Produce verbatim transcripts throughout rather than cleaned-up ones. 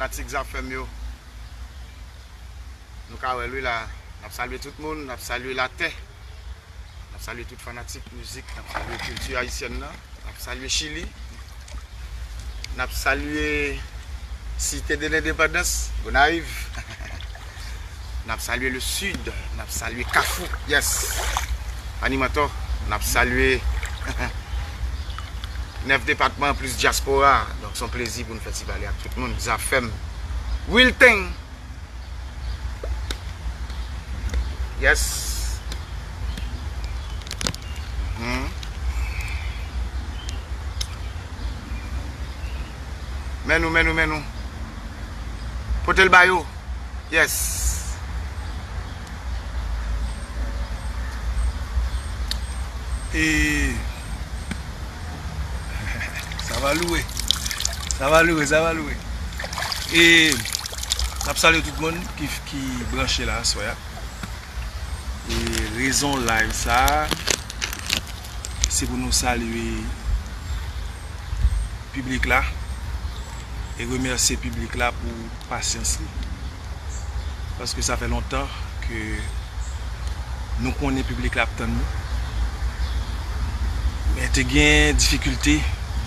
Fanatik Zafèm yo, nou ka wè l wi la. N ap salye tout moun, n ap salye latè, n ap salye tout fanatik mizik, n ap salye kilti ayisyèn nan, n ap salye Chili, n ap salye Cité de l'Indépendance, Gonayiv. N ap salye le Sud, n ap salye Kafou, yes. Animatò, n ap salye nèf depatman plis dyaspora. Donk, se yon plezi pou n fè ti pale ak tout moun. Zafèm. Real thing. Yes. Hmm. Men nou, men nou, men nou. Pote l ba yo. Yes. E sa va loure. Sa va loure, sa va loure. E n ap salye tout moun ki, ki branche la aswè a. E rezon live sa a, se pou nou salye piblik la e remèsye piblik la pou pasyans li. Paske sa fè lontan ke nou konnen piblik la ap tann nou. Men te gen difikilte,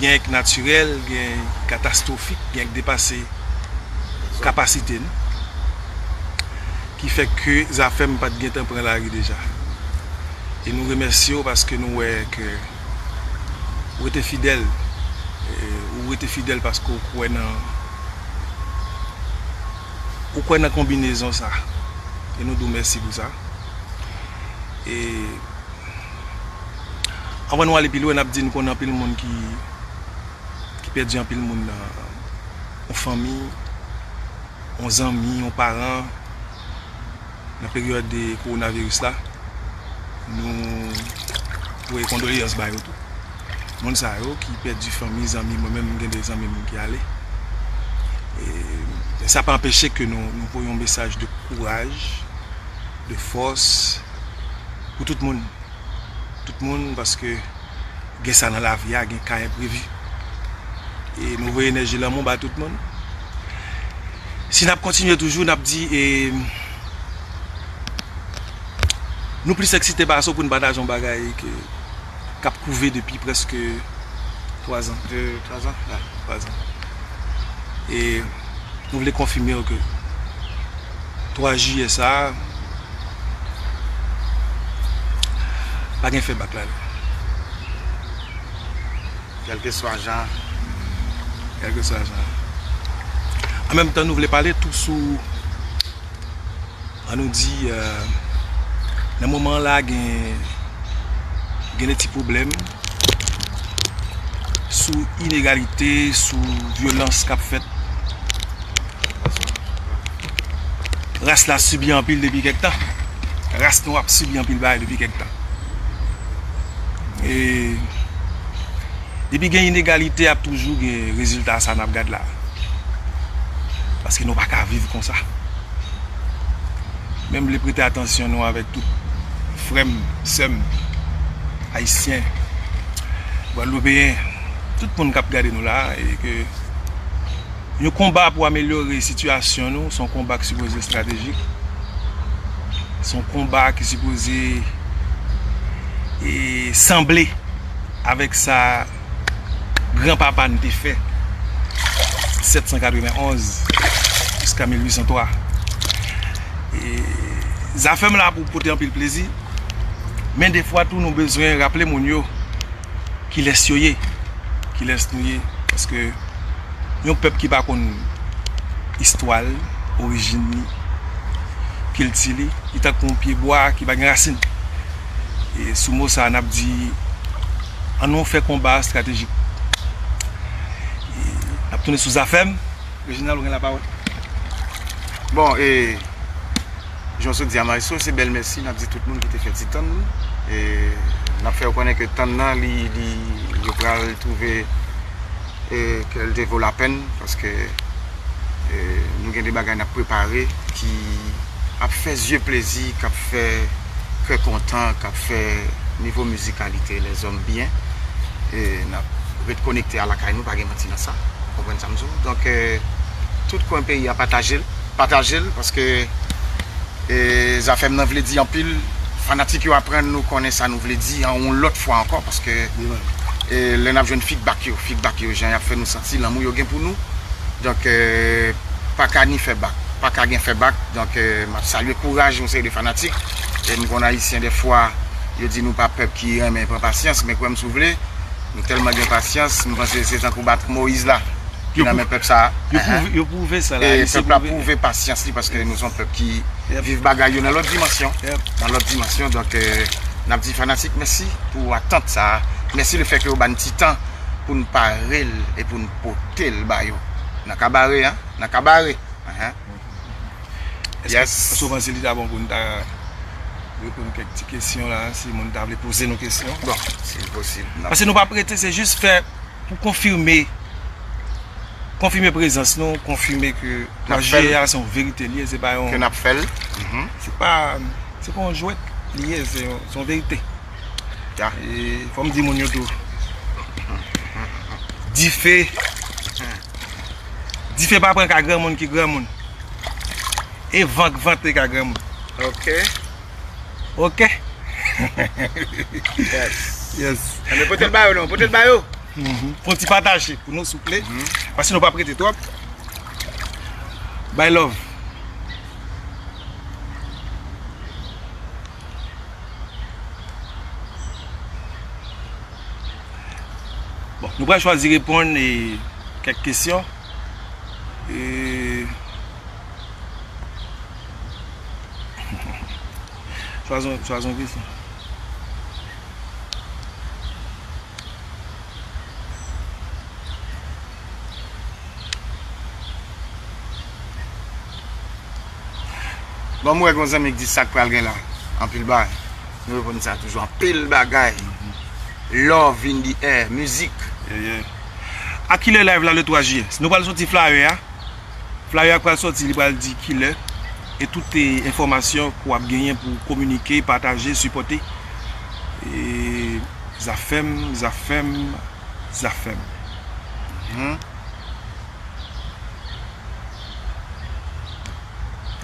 gen k natirèl, gen k katastwofik, gen k depase kapasite nou. Ki fè ke Zafèm pa t gentan pran lari deja. E nou remèsye w paske nou wè ke ou rete fidèl. E, ou rete fidèl paske ou kwè nan, ou kwè nan konbinezon sa. E nou di w mèsi pou sa. E anvan nou ale pi lwen, n ap di n konnen anpil moun ki, ki pèdi anpil moun nan yon fanmi, yon zanmi, yon paran, nan peryòd de kowonaviris la. Nou voye kondoleyans ba yo tou. Moun sa yo ki pèdi fanmi, zanmi, mwen menm, m gen de zanmi m ki ale. E, men sa pa anpeche ke nou, nou voye yon mesaj de kouraj, de fòs pou tout moun. Tout moun, paske gen sa nan lavi a, gen ka enprevi. E nou voye enèji lanmou ba tout moun. Si n ap kontinye toujou, n ap di, e, nou plis eksite pase w pou n pataje yon bagay ke, k ap kouve depi prèske twa zan. De, twa zan? Ya, twa zan. E nou vle konfime w ke twa jiyè sa a, pa gen fè bak ladan. Kèlkeswa jan. Kèlkeswa jan. An menm tan, nou vle pale tou sou, an nou di, euh, nan moman an la, gen, gen de ti pwoblèm sou inegalite, sou vyolans k ap fèt. Ras la sibi anpil depi kèk tan. Ras nou ap sibi anpil bagay depi kèk tan. E depi gen inegalite, ap toujou gen rezilta sa n ap gad la. Paske nou pa ka viv konsa. Men m vle prete atansyon nou avèk tout frè m, sè m, ayisyen, gwadloupeyen, tout moun k ap gade nou la, e ke yon konba pou amelyore sitiyasyon nou, se yon konba ki sipoze estratejik. Se yon konba ki sipoze, e, sanble avèk sa granpapa n te fè sèt san katrevenn onz jiska mil uit san twa. E, Zafèm la pou pote anpil plezi, men defwa tou nou bezwen raple moun yo kilès yo ye, kilès nou ye, paske yon pèp ki pa konn istwa l, orijin li, kilti li, li tankou yon pyebwa ki pa gen rasin. E sou mo sa a, n ap di, ann nou fè konba estratejik. E n ap tounen sou Zafèm. Reginald, ou gen lapawòl. Bon, e, jan w sot di a, Maestro, se bèl mèsi n ap di tout moun ki te fè ti tann. E n ap fè yo konnen ke tann nan, li, li, yo pral twouve, e, ke l te vo lapèn, paske, e, nou gen de bagay n ap prepare ki ap fè zye plezi, k ap fè kè kontan, k ap fè nivo mizikalite lèzòm byen. E n ap ret konekte a lakay nou, pa gen manti nan sa. Ou konprann sa m di w? Donk, e, Tout kwen peyi a, pataje l, pataje l, paske, e, Zafèm nan vle di anpil. Fanatik yo aprann nou konnen sa nou vle di an yon lòt fwa ankò, paske, e, lè n ap jwenn feedback yo, feedback yo, jan y ap fè nou santi lanmou yo gen pou nou. Donk, e, pa ka ni fè bak, pa ka gen fè bak. Donk, e, m ap salye kouraj yon seri de fanatik. E m konn Ayisyen, dèfwa, yo di nou pa pèp ki renmen pran pasyans, men kwè m si w vle, nou tèlman gen pasyans, m panse se tankou bat Moyiz la ki nan men pèp sa a. Yo pwouve, yo pwouve sa la. E pèp la pwouve pasyans li, paske nou se yon pèp ki viv bagay yo nan lòt dimansyon. Nan lòt dimansyon. Donk, e, n ap di fanatik mèsi pou atant sa a. Mèsi lefètke yo ba n ti tan pou n pare l e pou n pote l ba yo. Nan kabare, en? Nan kabare. Ahan. Èske, èske w panse li ta bon pou n ta reponn kèk ti kesyon la, si moun ta vle poze nou kesyon? Bon, si l posib, n ap... Paske nou p ap rete, se jis fè pou konfime, konfime prezans nou, konfime ke twa jiyè a se yon verite li ye, se pa yon... Ke n ap fè l. Se pa, se pa yon jwèt li ye, se yon, se yon verite. E fò m di moun yo tou. Dife. Dife pa pran ka granmoun ki granmoun. E van k vante ka granmoun. Ok. Ok. Yes. Yes. Anben, pote l ba yo non, pote l ba yo. Fon ti pataje pou nou, souple. Paske nou p ap rete twòp. Bay love. Bon, nou pral chwazi reponn e kèk kesyon. E, chwazi, chwazi yon kesyon. Bon, m wè gen yon zanmi ki di sa k pral gen la. Anpil bagay. Nou reponn sa toujou. Anpil bagay. Love in the air. Mizik. Yeah, yeah. A kilè live la le twa jiyè? Nou pral soti flyer a. Flyer a k pral soti, li pral di kilè. E tout, e, enfòmasyon ke w ap genyen pou kominike, pataje, sipòte. E, Zafèm, Zafèm, Zafèm.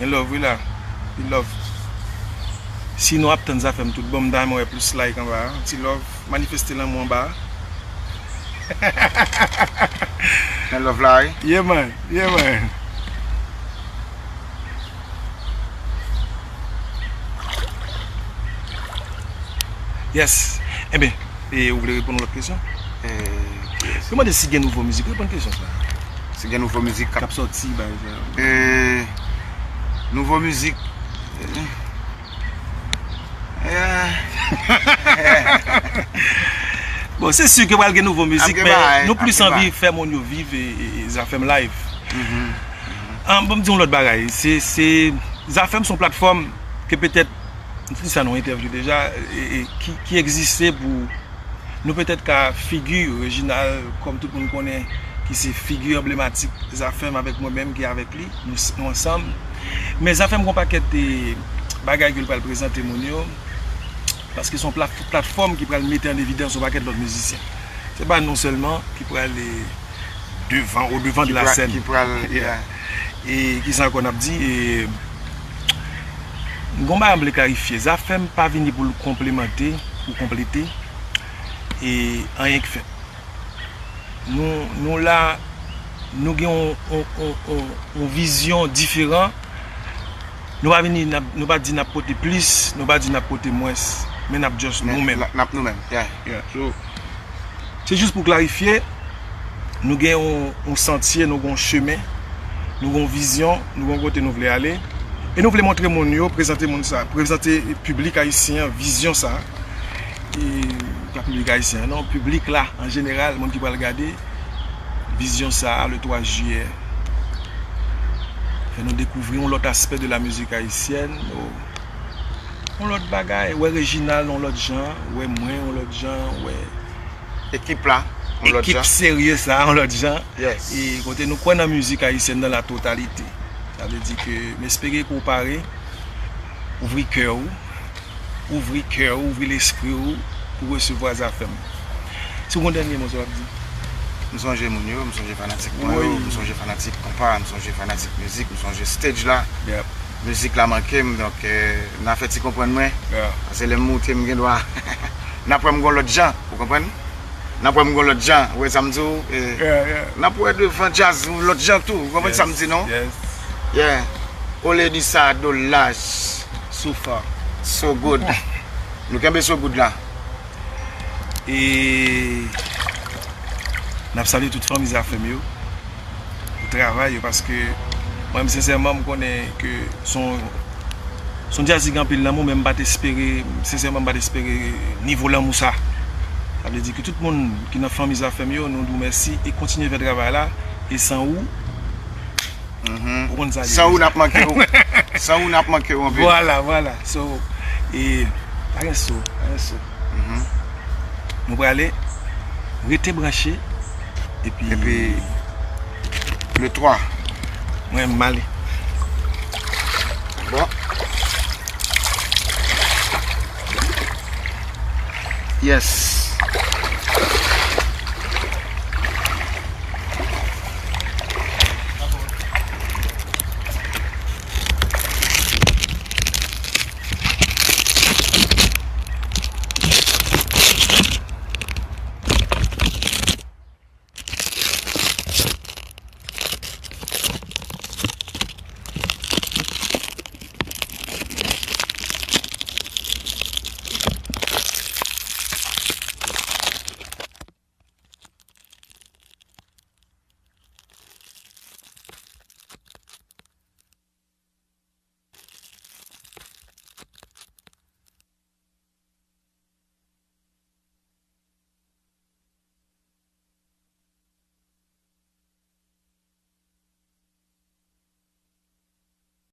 Gen love, wi la. Anpil love. Si nou ap tann Zafèm tout bon, m ta renmen wè plis like anba a. Ti love. Manifeste lanmou anba a. Gen love la, wi. Yeah, man. Yeah, man. Yes. Enben, e ou vle reponn yon lòt kesyon? E, yes. Yo mande si gen nouvo mizik. Reponn kesyon sa. Si gen nouvo mizik k ap sòti, pa egzanp. E, nouvo mizik. E, bon, se si ke pral gen nouvo mizik, men nou plis anvi fè moun yo viv e, e, e Zafèm live. An, bon, m di yon lòt bagay. Se, se, Zafèm se yon platfòm ke petèt, m te di sa nan yon entèvyou deja, e, e, ki, ki egziste pou nou petèt ka figi Reginald, kòm tout moun konnen, ki se figi anblematik Zafèm avèk mwen menm ki avèk li, nou, nou ansanm. Men Zafèm gen yon pakèt, e, bagay ke l pral prezante moun yo, paske se yon plat-, platfòm ki pral mete an evidans yon pakèt lòt mizisyen. Se pa nou sèlman ki pral, e, devan, au devant de la scène. Ki pral, yeah. E kisa ankò n ap di? E, m gon bagay m vle klarifye. Zafèm pa vini pou l konplemante ou konplete e anyen k fèt. Nou, nou la, nou gen yon, yon, yon, yon, yon vizyon diferan. Nou pa vini, n ap, nou pa di n ap pote plis, nou pa di n ap pote mwens, men n ap just nou menm. N ap nou menm, yeah. Yeah, so, se jis pou klarifye, nou gen yon, yon santye, nou gen yon chemen, nou gen yon vizyon, nou gen yon kote nou vle ale. E nou vle montre moun yo, prezante moun sa, prezante piblik ayisyen an vizyon sa. E pa piblik ayisyen an non, piblik la an jeneral, moun ki pral gade vizyon sa a, le twa jiyè. Fè nou dekouvri yon lòt aspè de la mizik ayisyèn, yon, yon lòt bagay, wè Reginald yon lòt jan, wè mwen yon lòt jan, wè ekip la yon lòt jan. Ekip serye sa a yon lòt jan. Yes. E kote nou kwè nan mizik ayisyèn nan la totalité. Sa vle di ke m espere ke w pare, ouvri kè w, ouvri kè w, ouvri lespri w pou resevwa Zafèm. Si w gen yon dènye mo sa w ap di? M sonje moun yo, m sonje fanatik mwen yo, m sonje fanatik konpa, m sonje fanatik mizik, m sonje stage la. Mizik la manke m, donk, eh, n a fè ti konprann mwen. Paske lè m moute, m gen dwa n ap wè m gon lòt jan, ou konprann? N ap wè m gon lòt jan, ou wè sa m di w? Eh, n ap wè devan djaz yon lòt jan tou, ou konprann sa m di non? Yeah. Ole di sa, do laj. So far. So good. Nou kenbe so good la. E n ap salye tout fanmi Zafèm yo pou travay yo, paske mwen menm sensèman m konnen ke son son djaz ki gen anpil lanmou, men m pa t espere, sensèman m pa t espere nivo lanmou sa. Sa vle di ke tout moun ki nan fanmi Zafèm yo, nou di w mèsi e kontinye fè travay la, e san ou, ou konn sa. San ou n ap manke w. San ou n ap manke w anpil. Vwala, vwala. So, e pa gen so, pa gen so. Nou prale, rete branche, epi epi le twa. Mwen m ale. Bon. Yes.